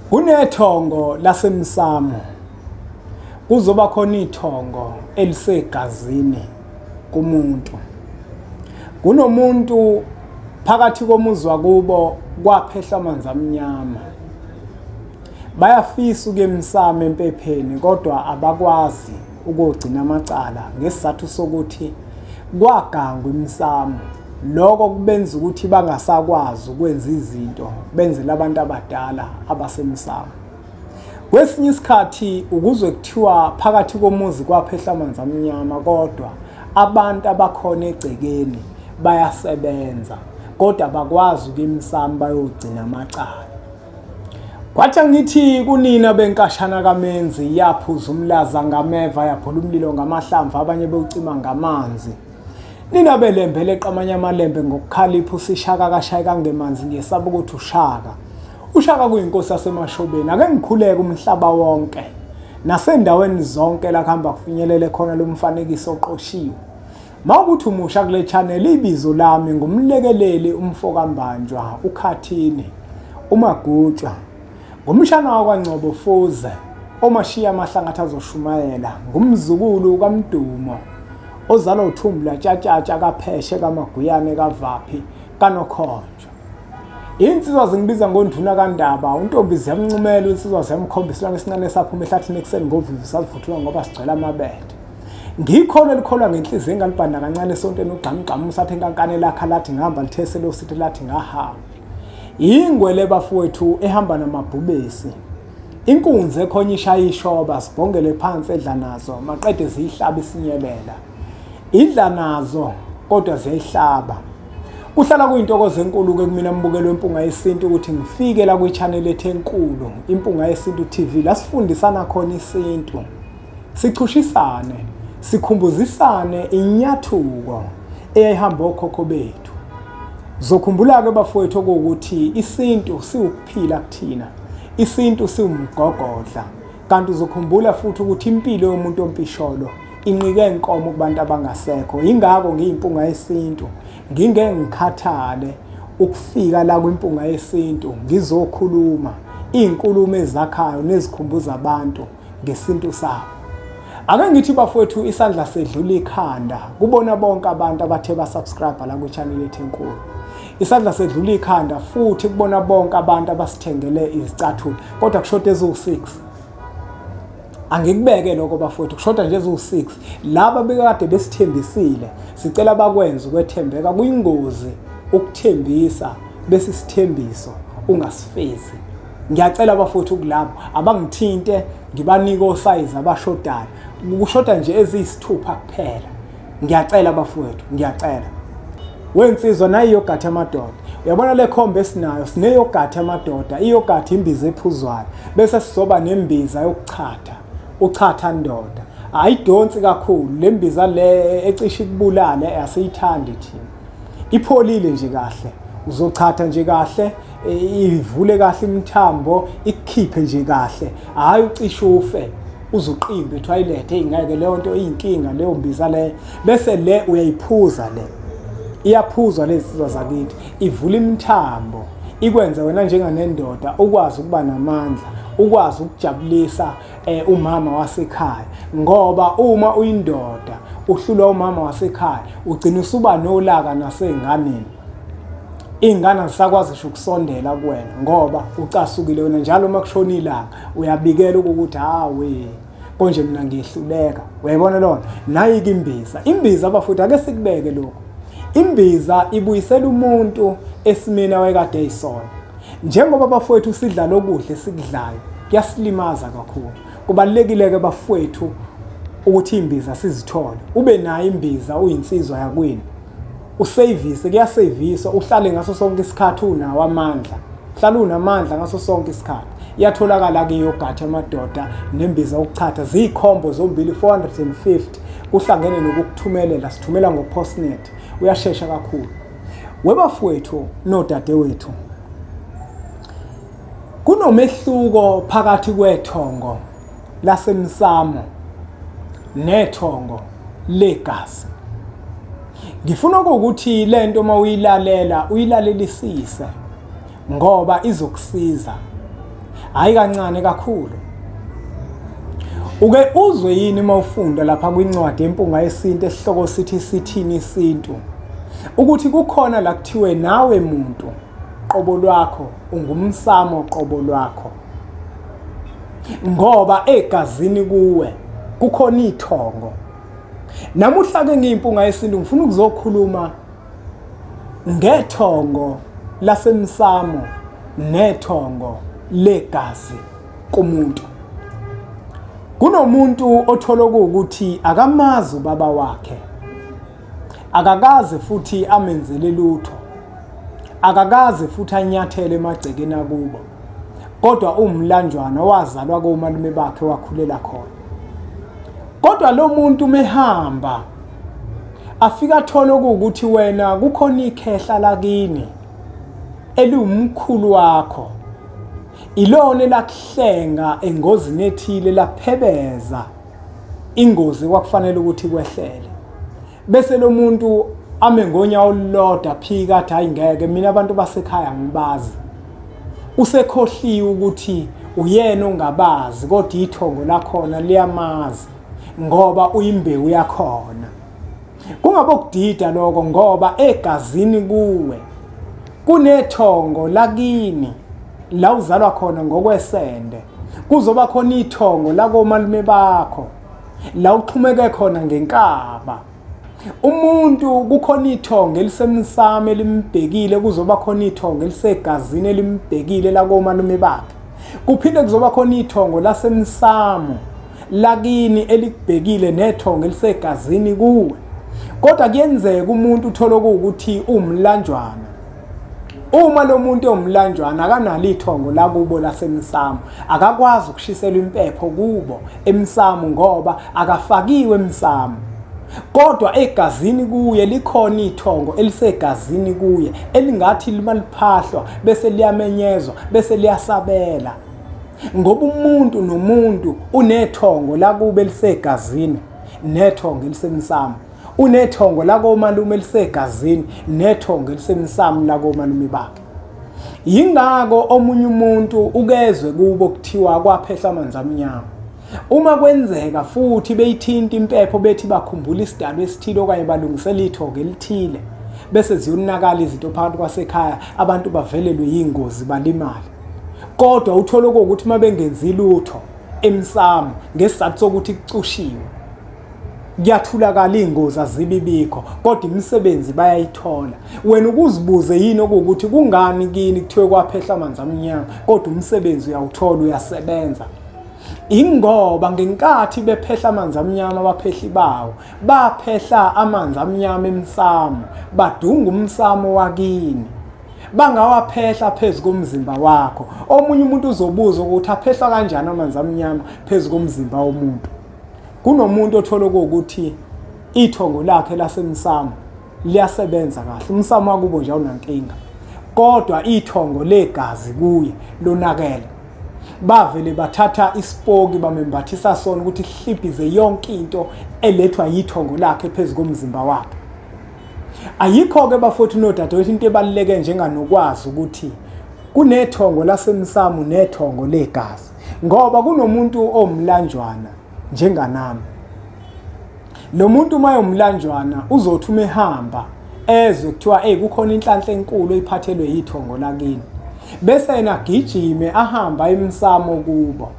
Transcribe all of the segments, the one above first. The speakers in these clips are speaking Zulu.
Kunethongo lasemsamo, kuzoba khona ithongo elisegazini kumuntu. Kunomuntu phakathi komuzi wakubo kwaphehla amanzi amnyama. Bayafisa ukuya emsamo empepheni kodwa abakwazi ukugcina amacala ngesizathu sokuthi kwagangwa imsamo. Lokho kubenza ukuthi bangasakwazi ukwenza izinto benzela abantu abadala abasemsamo. Kwesinye isikhathi ukuzwe kuthiwa phakathi komuzi kwaphehla amanzi amnyama, kodwa abantu abakhona egcekeni bayasebenza kodwa abakwazi ukuya emsamo bayogcina amacala. Kwathi ngithi kunina benkashana kaMenzi, yaphuza umlaza ngameva, yaphula umlilo ngamahlamvu, abanye bewucima ngamanzi. Nina belembe leqamanye amalembe ngokukhalipha, usishaka kashaya kangemanzi, ngiyesaba ukuthi ushaka. Ushaka kuyinkosi yaseMashobeni. Ake ngikhuleke umhlaba wonke nasendaweni zonke la kuhamba kufinyelele khona lo mfanekiso oqoshiwe. Mawukuthi umusha kule channel, ibizo lami ngumlekeleli umfokambanjwa uKhathini uMagutshwa, ngumshana wakwaNgcobo Fuze omashiya amahlangathi azoshumayela, ngumzukulu kaMdumo ozalwa uThumbula Tshatshatsha kaPheshe kaMaguyane kaVaphi kaNokhonjwa. Insizwa zingibiza ngonduna kaNdaba, untombi ziyamncumela, insizwa ziyamkhombisa isilwane esincane esaphuma ehlathini ekuseni ngovivi salivuthulwa ngoba sigcwele amabele. Ngikholwa elikholwa ngenhliziyo engalibhanda kancane esontweni, ugqamugqamu usathe inkankane lakha lathi ngihamba lithese losithi lathi ngahamba. Ingwele bafowethu ehamba namabhubesi, inkunzi ekhonya ishaya ishoba, sibhongele phansi edla nazo maqede ziyihlaba isinyelela. Idla nazo kodwa ziyayihlaba. Kuhlala kuyintokozo enkulu-ke kumina mbukelo weMpunga Yesintu ukuthi ngifike la kwi-channel ethu enkulu, Impunga Yesintu TV, la sifundisana khona isintu, sichushisane, sikhumbuzisane inyathuko eyayihamba okhokho bethu. Zokhumbula-ke bafowethu okuwukuthi isintu siwukuphila kuthina, isintu siwumgogodla. Kanti uzokhumbula futhi ukuthi impilo yomuntu ompisholo inqike inkomo kubantu abangasekho. Yingakho ngiyiMpunga Yesintu ngingeke ngikhathale ukufika la kwiMpunga Yesintu ngizokhuluma iy'nkulumo ezakhayo nezikhumbuza abantu ngesintu sabo. Ake ngithi bafowethu, isandla sedlula ikhanda kubona bonke abantu abathe basubscribe la kwi-channel yethu enkulu. Isandla sedlula ikhanda futhi kubona bonke abantu abasithengele izicathulo, kodwa kushoda eziwu-6. Angikubeke lokho bafowethu, kushoda nje eziwu-6. Laba bekade besithembisile, sicela bakwenze ukwethembeka. Kuyingozi ukuthembisa bese isithembiso ungasifezi. Ngiyacela bafowethu kulabo abangithinte ngibanike osayizi abashodayo, kushoda nje eziyisithupha kuphela. Ngiyacela bafowethu, ngiyacela. Wensizwa nayi iyogathi amadoda. Uyabona le khombe esinayo, sineyogathi amadoda, iyogathi imbiza ephuzwayo, bese sizoba nembiza yokuchatha, uchatha ndoda. Ayidonsi kakhulu le mbiza le ecishe ikubulale, asiyithandi thina. Ipholile nje kahle, uzochatha nje kahle, ivule kahle imithambo, ikukhiphe nje kahle. Hhayi ucishe ufe uzuqimbe ethoyilethe, ingeke leyo nto iyinkinga leyo mbiza leyo. Bese le uyayiphuza le, iyaphuzwa lezi nsizwa zakithi, ivula imithambo, ikwenze wena njenganendoda ukwazi ukuba namandla, ukwazi ukujabulisa umama wasekhaya. Ngoba uma uyindoda uhlulwa umama wasekhaya, ugcina usuba nolaka nasey'nganeni. Iy'ngane azisakwazi ngisho ukusondela kuwena ngoba ucasukile wena. Njalo uma kushona ilanga uyabikela ukuthi hawe konje mina ngiyehluleka. Uyayibona lona? Nayi-ke imbiza. Imbiza bafowethu, ake sikubeke lokhu. Imbiza ibuyisela umuntu esimeni awayekade eyisona. Njengoba bafowethu sidla lokudla esikudlayo kuyasilimaza kakhulu. Kubalulekile-ke bafowethu ukuthi imbiza sizithole. Ube nayo imbiza uyinsizwa yakwenu, useyivise, kuyaseyiviswa, uhlale ngaso sonke isikhathi unawo amandla, hlala unamandla ngaso sonke isikhathi. Iyatholakala-ke iyogathi amadoda nembiza yokuchatha, ziyikhombo zombili 450, kuhlangene nokukuthumelela, sithumela ngo-postnet, uyashesha kakhulu. Webafowethu nodadewethu, kunomehluko phakathi kwethongo lasemsamo nethongo legazi. Ngifuna ukuthi lento uma uyilalela uyilalelisise ngoba izokusiza. Hhayi kancane kakhulu. Uke uzwe yini uma ufunda lapha kwincwadi yeMpunga Yesintu esihloko sithi sithini isintu, ukuthi kukhona la kuthiwe nawe muntu qobo lwakho ungumsamo qobo lwakho, ngoba egazini kuwe kukhona ithongo. Namuhla ke ngiyiMpunga Yesintu ngifuna ukuzokhuluma ngethongo lasemsamo nethongo legazi kumuntu. Kunomuntu othola ukuthi akamazi ubaba wakhe, akakaze futhi amenzele lutho, akakaze futhi anyathele emagcekeni akubo, kodwa umlanjwana wazalwa komalume bakhe wakhulela khona. Kodwa lo muntu mehamba afika athole ukuthi wena kukhona ikhehla lakini eliwumkhulu wakho, ilona elakuhlenga engozini ethile, laphebeza ingozi kwakufanele ukuthi kwehlele. Bese lo muntu ame ngonyawo olulodwa phika athi hayi ngeke, mina abantu basekhaya ngibazi. Usekhohliwe ukuthi uyena ongabazi, kodwa ithongo lakhona liyamazi ngoba uyimbewu yakhona. Kungabokudida lokho, ngoba egazini kuwe kunethongo lakini la uzalwa khona ngokwesende, kuzoba khona ithongo lakomalume bakho la uxhumeke khona ngenkaba. Umuntu kukhona ithongo elisemsamo elimbhekile, kuzoba khona ithongo elisegazini elimbhekile lakomalume bakhe, kuphinde kuzoba khona ithongo lasemsamo lakini elikubhekile nethongo elisegazini kuwe. Kodwa kuyenzeka umuntu uthola ukuthi umlanjwana. Uma lo muntu omlanjwana akanalo ithongo lakubo lasemsamo, akakwazi ukushiselwa impepho kubo emsamo ngoba akafakiwe emsamo. Kodwa egazini kuye likhona ithongo elisegazini kuye elingathi limaliphahlwa bese liyamenyezwa bese liyasabela. Ngoba umuntu nomuntu unethongo lakubo elisegazini nethongo elisemsamo, unethongo lakomalume elisegazini nethongo elisemsamo lakomalume bakhe. Yingakho omunye umuntu ukezwe kubo kuthiwa kwaphehla amanzi amnyama. Uma kwenzeka futhi beyithinta impepho bethi bakhumbula isidalwa esithile okanye balungisela ithongo elithile, bese ziyonakala izinto phakathi kwasekhaya, abantu bavelelwe yingozi balimale. Kodwa uthola ukuthi uma bengenzi lutho emsamo ngesizathu sokuthi kucushiwe, kuyathulakala ingozi azibibikho, kodwa imisebenzi bayayithola. Wena ukuzibuze yini okuwukuthi kungani kini kuthiwe kwaphehla amanzi amnyama kodwa umsebenzi uyawuthola uyasebenza? Ingoba ngenkathi bephehla amanzi amnyama abaphehli bawo baphehla amanzi amnyama emsamo, badunga umsamo wakini, bangawaphehla phezu komzimba wakho. Omunye umuntu uzobuza ukuthi aphehla kanjani amanzi amnyama phezu komzimba womuntu. Kunomuntu othola ukuthi ithongo lakhe lasemsamo liyasebenza kahle, umsamo wakubo nje awunankinga, kodwa ithongo legazi kuye lonakele. Bavele bathatha isipoki bamembathisa sona ukuthi hliphize yonke into elethwa yithongo lakhe phezu komzimba wakhe. Ayikho-ke bafowethu nodadewethu into ebaluleke njenganokwazi ukuthi kunethongo lasemsamo nethongo legazi, ngoba kunomuntu omlanjwana njenganami. Lo muntu uma eyomlanjwana uzothi uma ehamba ezwe kuthiwa hey kukhona inhlanhla enkulu iphathelwe yithongo lakini, bese yena agijime ahamba emsamo kubo,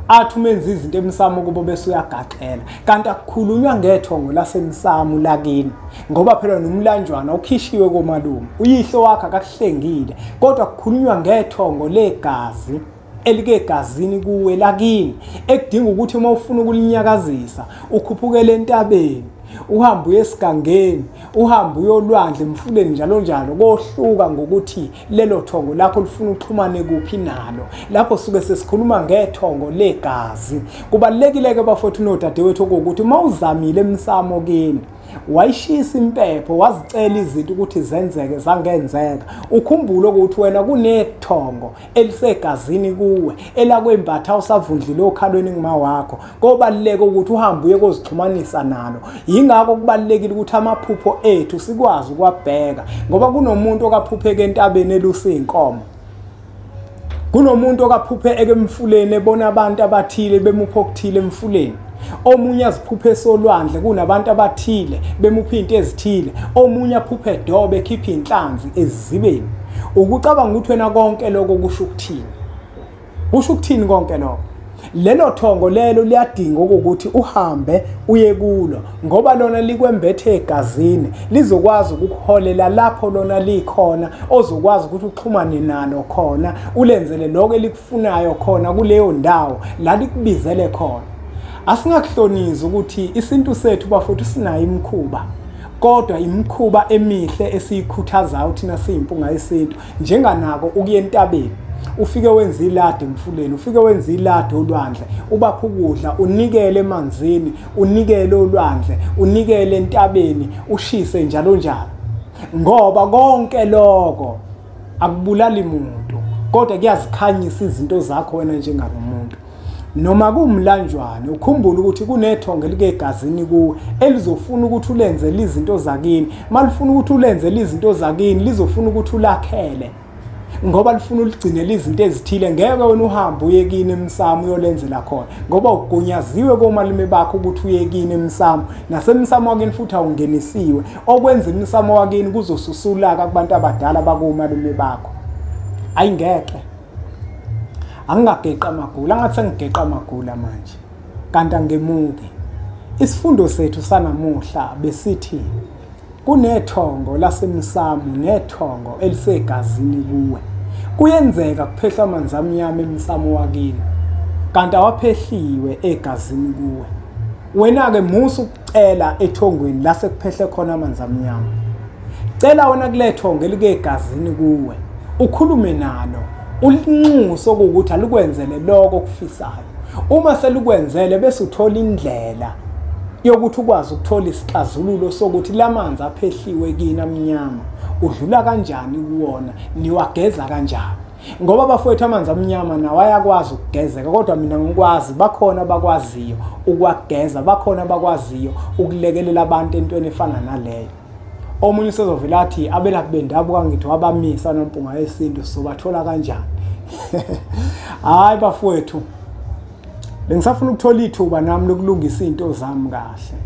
athi umenza izinto emsamo kubo bese uyagaxela. Kanti akukhulunywa ngethongo lasemsamo lakini, ngoba phela nomlanjwana ukhishiwe komalume, uyihlo wakhe akakuhlengile, kodwa kukhulunywa ngethongo legazi elike egazini kuwe lakini, ekudinga ukuthi uma ufuna ukulinyakazisa ukhuphukele entabeni, uhambe uye esigangeni, uhambe uyolwandle, emfuleni, njalo njalo. Kohluka ngokuthi lelo thongo lakho lifuna uxhumane kuphi nalo. Lapho suke sesikhuluma ngethongo legazi. Kubalulekile-ke bafowethu nodadewethu ukuthi uma uzamile emsamo kini, wayishisa impepho, wazicela izinto ukuthi zenzeke zangenzeka, ukhumbule ukuthi wena kunethongo elisegazini kuwe elakwembatha usavundlile okhalweni nguma wakho. Kobaluleke ukuthi uhambe uye kozixhumanisa nalo. Yingakho kubalulekile ukuthi amaphupho ethu sikwazi ukuwabheka, ngoba kunomuntu okaphupheka entabeni elusa inkomo. Kunomuntu okaphuphe ekemfuleni ebona abantu abathile bemupha okuthile emfuleni. Omunye aziphuphe solwandle kunabantu abathile bemupha into ezithile. Omunye aphuphe edobe ekhipha inhlanzi ezizibeni. Ukucabanga ukuthi wena konke lokho kusho ukuthini? Kusho ukuthini konke lokho? Lelo thongo lelo liyadinga ukuthi uhambe uye kulo, ngoba lona likwembethe egazini, lizokwazi ukukuholela lapho lona likhona, ozokwazi ukuthi uxhumane nalo khona, ulenzele lokho elikufunayo khona kuleyo ndawo la likubizele khona. Asingakuhlonizi ukuthi isintu sethu bafowethu sinayo imikhuba, kodwa imikhuba emihle esiyikhuthazayo thina siyimpunga yesintu, njenganako ukuya entabeni, ufike wenze iladi emfuleni, ufike wenze iladi olwandle, ubaphe ukudla, unikele emanzini, unikele olwandle, unikele entabeni, ushise njalo njalo. Ngoba konke lokho akubulali muntu, kodwa kuyazikhanyisa izinto zakho wena njengalomuntu. Noma kumlanjwane, ukhumbule ukuthi kunethongo elikegazini kuwe elizofuna ukuthi ulenzele izinto zakini. Malifuna ukuthi ulenzele izinto zakini, lizofuna ukuthi ulakhele, ngoba lifuna uligcinele izinto ezithile. Ngeke wena uhambe uye kini emsamo uyolenzela khona, ngoba ugunyaziwe komalume bakho ukuthi uye kini emsamo, nasemsamo wakini futhi awungenisiwe. Okwenza imsamo wakini kuzosusulaka kubantu abadala bakomalume bakho. Ayingeke, angingageqa amagula, angathi sengigeqa amagula manje, kanti angemuki. Isifundo sethu sanamuhla besithi kunethongo lasemsamo nethongo elisegazini kuwe. Kuyenzeka kuphehla amanzi amnyama emsamo wakini, kanti awaphehliwe egazini kuwe. Wena-ke musa ukucela ethongweni la sekuphehle khona amanzi amnyama. Cela wena kulethongo elikegazini kuwe, ukhulume nalo, ulinxuse ukuthi alikwenzele lokho okufisayo. Uma selikwenzele, bese uthola indlela yokuthi ukwazi ukuthola isixazululo sokuthi lamanzi aphehliwe kini amnyama udlula kanjani kuwona, niwageza kanjani. Ngoba bafowethu amanzi amnyama nawo ayakwazi ukugezeka, kodwa mina ngikwazi, bakhona abakwaziyo ukuwageza, bakhona abakwaziyo ukulekelela abantu entweni efana naleyo. Omunye usezovela athi abelaphi bendabuko angithi wabamisa noMpunga Yesintu, sobathola kanjani? Hayi bafowethu, bengisafuna ukuthola ithuba nami lokulungisa izinto zami kahle.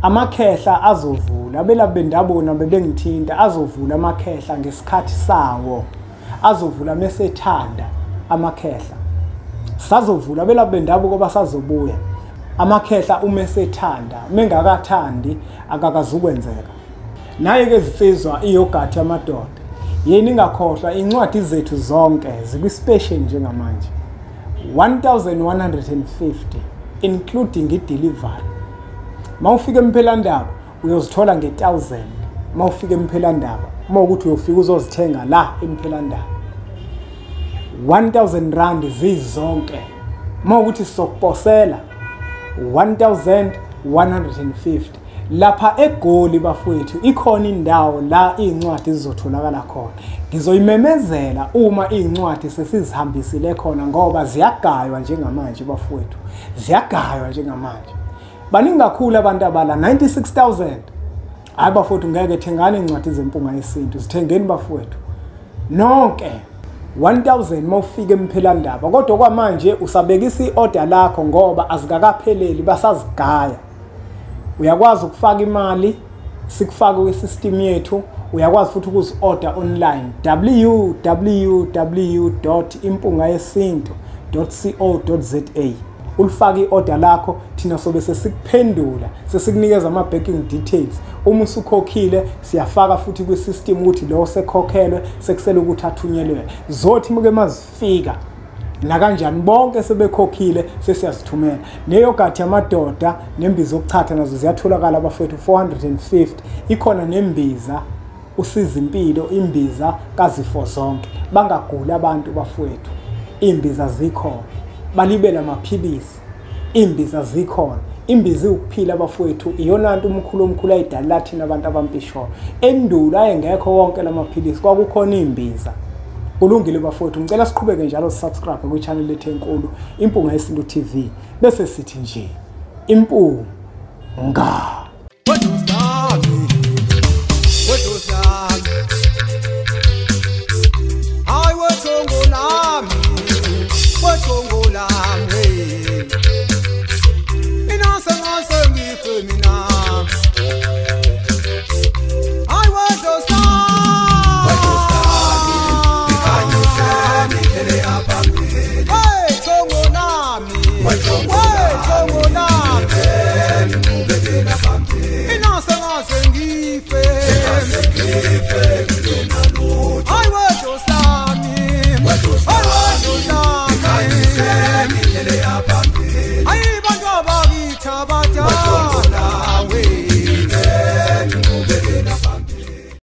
Amakhehla azovula, abelaphi bendabuko nabo bengithinta, azovula amakhehla ngesikhathi sawo, azovula mesethanda amakhehla. Sazovula abelaphi bendabuko basazobuya amakhehla uma esethanda, mengakathandi akakazukwenzeka. Naye-ke zinsizwa iyogathi yamadoda, yini ingakhohlwa, incwadi zethu zonke zikwi-special njengamanje 1150 including i-delivery. Mawufika emphelandaba uyozithola nge-1000. Mawufika emphelandaba, uma ukuthi uyofika uzozithenga la emphelandaba 1000 rand zizonke. Uma ukuthi sizokuposela 1150. Lapha eGoli bafowethu ikhona indawo la iy'ncwadi zizotholakala khona. Ngizoyimemezela uma iy'ncwadi sesizihambisile khona, ngoba ziyagaywa njengamanje bafowethu, ziyagaywa njengamanje. Baningi kakhulu abantu abala 96,000. Hayi bafowethu, ngeke, thengani iy'ncwadi zeMpunga Yesintu, zithengeni bafowethu nonke. 1000 mawufika emphelandaba, kodwa kwamanje usabekisa i-order lakho ngoba azikakapheleli, basazigaya. Uyakwazi ukufaka imali, sikufake kwi-system yethu. Uyakwazi futhi ukuzi-order online www.impungayesintu.co.za. Ulifake i-order lakho, thina sobe sesikuphendula, sesikunikeza ama-backing details. Uma usukhokhile, siyafaka futhi kwi-system ukuthi lo sekhokhelwe, sekusele ukuthi athunyelwe. Zothi muke mazifika nakanjani bonke sebekhokhile, sesiyazithumela. Neyogathi yamadoda nembiza yokuchatha nazo ziyatholakala bafowethu 450. Ikhona nembiza usiza impilo, imbiza kazifo zonke. Bangaguli abantu bafowethu, imbiza zikhona. Balibele amaphilisi, imbiza zikhona. Imbiza iwukuphila bafowethu, iyona nto umkhulu omkhulu ayidalela thina abantu abampisholo. Endulo ayengekho wonke lamaphilisi, kwakukhona imbiza. Kulungile bafowethu, ngicela siqhubeke njalo subscribe kwi-channel lethu enkulu Impunga Yesintu TV. Bese sithi nje impunga.